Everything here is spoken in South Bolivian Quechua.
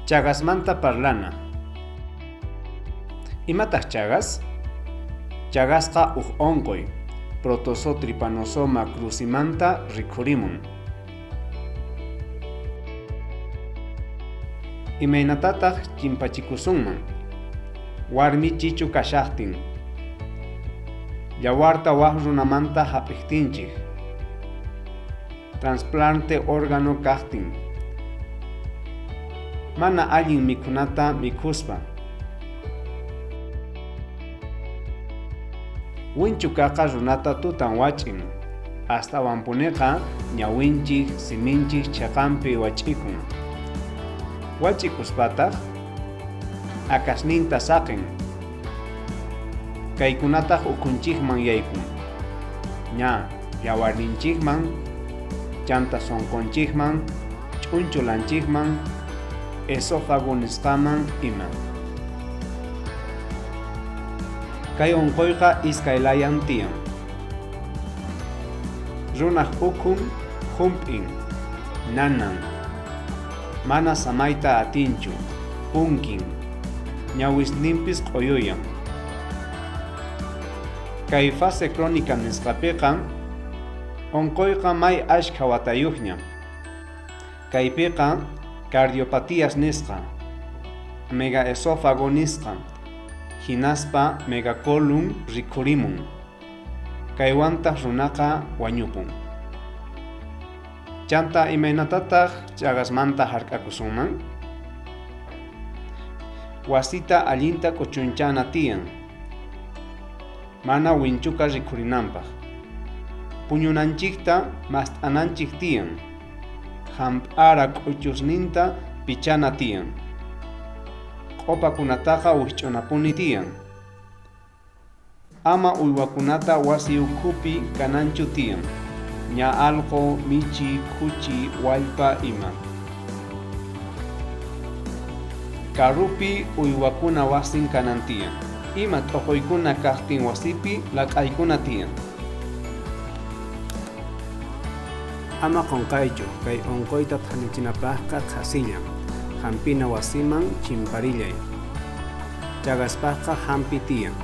Chagasmanta parlana. Imataj chagas? Chagasqa uj onqoy, protozoo Trypanosoma crucimanta rikhurimun. Imaynatataj chimpachikusunman? Warmi chichu kashajtin. Yawarta waj runamanta jap'ejtinchej. Trasplante órgano kajtin. Mana allin mikhunata mikhuspa. Winchukaqa runata tutan wach'in. Astawanpuneqa ñawinchej, siminchej cheqanpi wach'ikun. Wach'ikuspataj akasninta saqen. Kaykunataj ukhunchejman yaykun. Ña yawarninchejman, chanta sonqonchejman, ch'unchulanchejman, esófago nisqaman ima. Kay onqoyqa iskay layan tiyan. Runaj ukhun jump'in, nanan, mana samayta atinchu, punkin, ñawisninpis q'oyuyan. Kay fase crónica nisqapiqa onqoyqa may ashkha watayojña. Kaypiqa cardiopatías nisqa, megaesófago nisqa, jinaspa megacolon rikhurimun. Kaywantaj runaqa wañupun. Chanta imaynatataj chagasmanta jark'akusunman? Wasita allinta k'uchunchana tiyan, mana winchuka rikhurinanpaj. Puñunanchejta mast'ananchej tiyan, jamp'ara k'uchusninta pichana tiyan. Q'opakunataqa wijch'unapuni tiyan. Ama uywakunata wasi ukhupi kananchu tiyan, ña alqo, michi, khuchi, wallpa ima. Karupi uywakuna wasin kanan tiyan. Ima t'oqoykuna kajtin wasipi laq'aykuna tiyan. Ama qonqaychu, kay onqoyta thanichinapajqa qhasilla, jampina wasiman chimparillay. Chagaspajqa jampi tiyan.